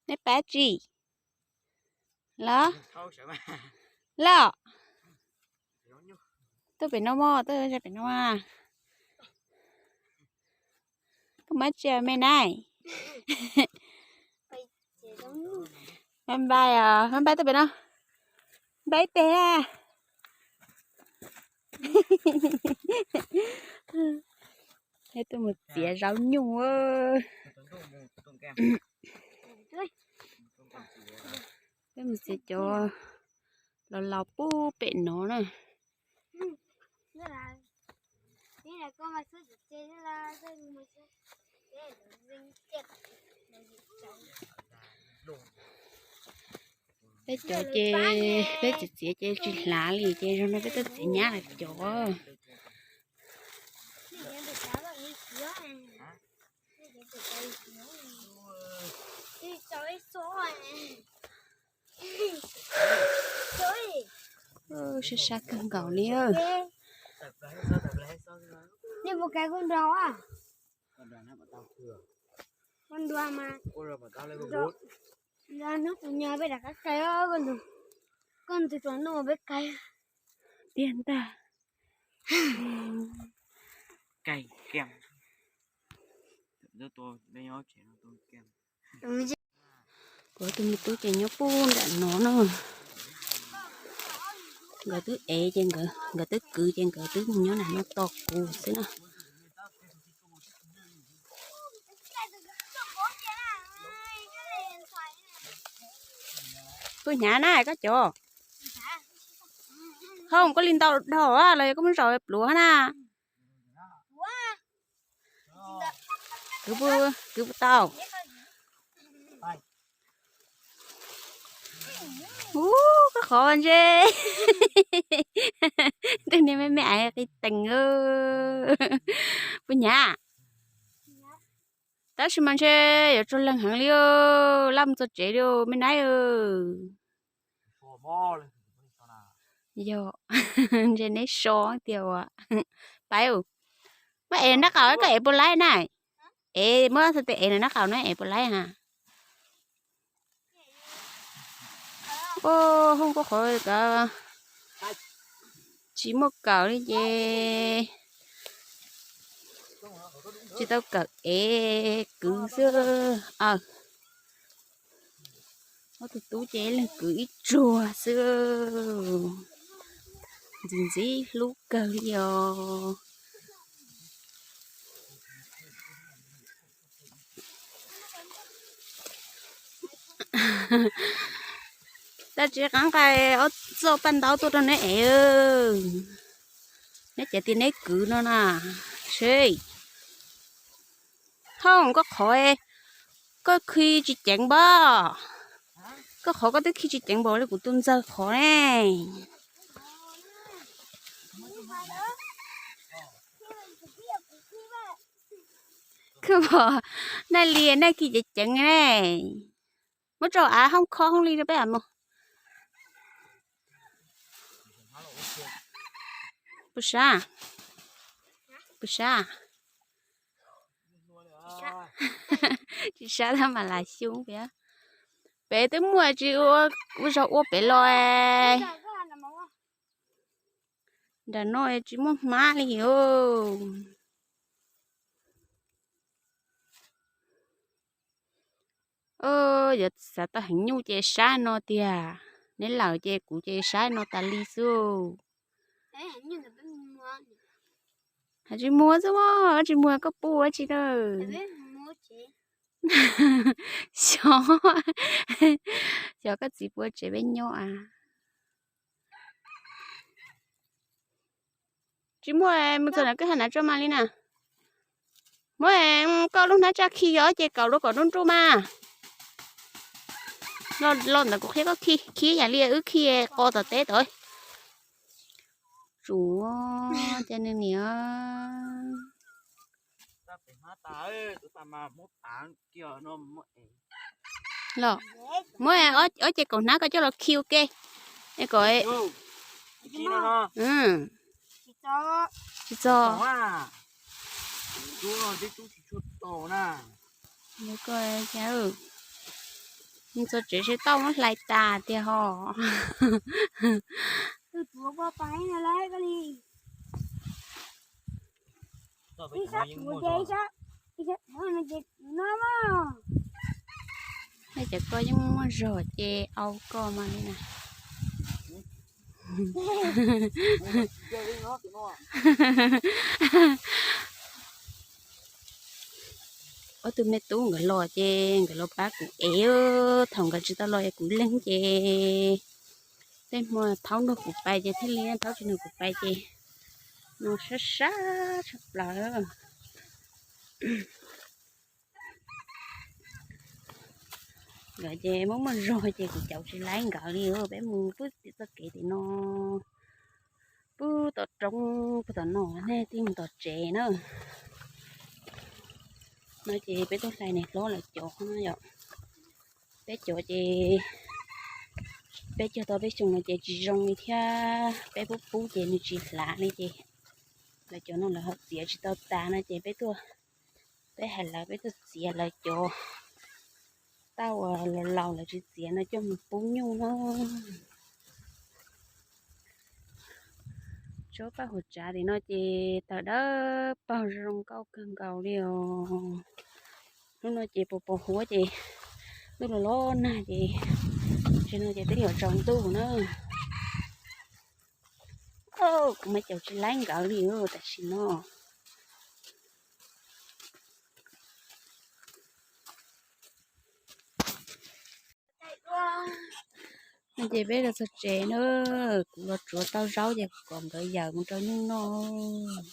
Neb pab tsi? Los? Los? Tuaj pem no mog, tuaj pem no. Koj muab tsia me nai. Npaj npaj os, npaj npaj tuaj pem no. Npaj ib teg na. Peb tuaj mus txiav zaub nyuj. Peb mus txiav cov laus laus pub pem no na. Peb cov ces peb txiav txiav ces tsis hlav li ces zoo no peb tuaj txiav nyab lawv cov. Sab sab kawg nkaus li. Nej puas kais koj nrog a? Koj nrog mas. Nrog hnub tus nyo peb rov qab kais os koj nrog. Koj nrog tsoom noj peb kais. Tiag ntag. Kuv tus me tub ces nyob puag nram no na. Nkawd twb ev ces nkawd twb kwv ces nkawd twb mus nyob nram no tos kuv xwb na. Puas hnyav na koj cov? Hov koj li ntau dhau los yog koj muab zaum pluav na. Kwv puas tau? Ub, koj qhov ntshe. Tej niag me me aiv qis tees. Puas hnyav? Tab sis mas ntshe yuav tsaug leeg heev li, laj mus txog tsev li me nab. Yog, ntshe neb so tiag as. Pais, muab ev nab qaum, koj ev puas laib na? Ev, muab xav tes ev nab qaum no ev puas laib ha? Ua, hoob koj qhov kav tsis muaj kawm li ces tsis tau kawm ev, kwv xwb. Ob tug tub ces leeg kwv ib tsuag xwb. Ntxim ntxim hlub kawg li os. Tab tsis qab nqaij ob txoj paj ntaub tuaj rau neb ev. Neb cov tias neb kwv no na. Seb, hoob koj qhov, koj khi tsis ceev npaum. Koj qhov koj twb khi tsis ceev npaum li kuv tus ntxawg qhov ne. Khwb pom naj li naj khi ceev ceev ne. Muab rau av hoob khob hoob li rau peb mus. Puas sab? Puas sab? Tsis sab tab mas lam xyu pem. Pem twb muaj tsis ua, ua zaug ua pem los. Nram no tsis muaj hmab li os. Yuav xav tau heev nyuj ces sab no tiag. Neb lawm ces kuv ces sab no tas li xwb. Hais tsis muag xwb, tsis muag koj pub ua tsi na. Xyov, xyov koj txiv pub tsev peb nyob a. Tsis muaj, mus txog ntawm kwj ha nav tso mas li na. Muab koj lub hnab tsaj khi os ces kaum rau kom nruj nruj mas. Los ntawm kuv qhia koj khi, khi yam li wb khi qos tom teb tod. Tsuav, cas nws niam. Los, muab ob ces kaum hnab koj coj los khi ua ke. Es kom, tsis txog. Ko, txog tsev seb tauj muab hlais tas tiag ho. Cov ko yeej muaj zog ces au koj mas li na. Ob tug me tub nkawd los ces nkawd los pab kuv ev, thaum nkawd tsis tau los es kuv leeg ces tej hmo thaub nrog kuv pais ces thiaj li, thaub tsis nrog kuv pais ces no sab sab tshaj plaws. Nkawd ces muaj muaj zog ces kuv caum tsis laib nkawd li. Peb mus pub tim txoj kev tim no, pub tom roob pub tom no, nej tig mus tom tsev na. No ces peb tuaj hlais niam hlob lawv cov no yom. Peb cov ces peb cog tau peb xyoo no ces tsis zoo li thiab, peb pub pub ces nws tsis hlav li ces lawv cov no lawv ho txiav tsis tau tas no ces peb tuaj, peb hais lawv peb tuaj txiav lawv cov tauj uas laus laus lawv tsis txiav no coj mus pub nyuj na. Tsob paj huam tsav tim no ces tawg dawb paug zoo nkauj kawg nkaus li os. Hnub no ces pos pos huab ces ntuj los los nag ces, tam sim no ces twb yuav tsaus ntuj na. Kuv mas caum tsis laib nkawd li tam sim no. No ces peb los txog tsev na, kuv los tsuav tau zaub ces kuv kom nkawd yawm mus rau nyuj noj.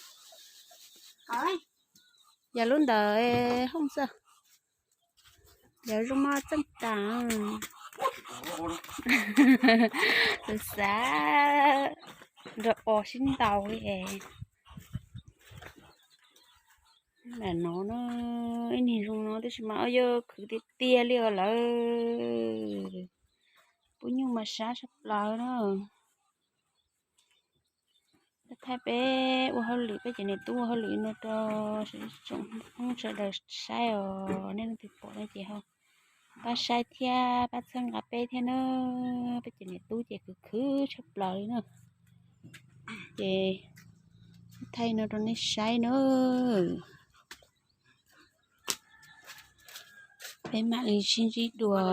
Yawm lub ntawd hooj xwb, yawm zoo maj txeej tas. Tus xav nrog os sib ntaus li es. Lam no na, ib niag zoo no tab sis mas yog khwv tiag tiag li os lawm. Pub nyuj mas sab tshaj plaws na. Thaij peb ua hauj lwm, peb cov niam tub ua hauj lwm no rau tsoom Hmoob sawv daws saib os, nej leej twg pom no ces ho pab saib thiab pab txhawb nqa peb thiab na. Peb cov niam tub ces khwv khwv tshaj plaws li na. Ces thaij no rau nej saib na. Peb mam li sib ntsib dua.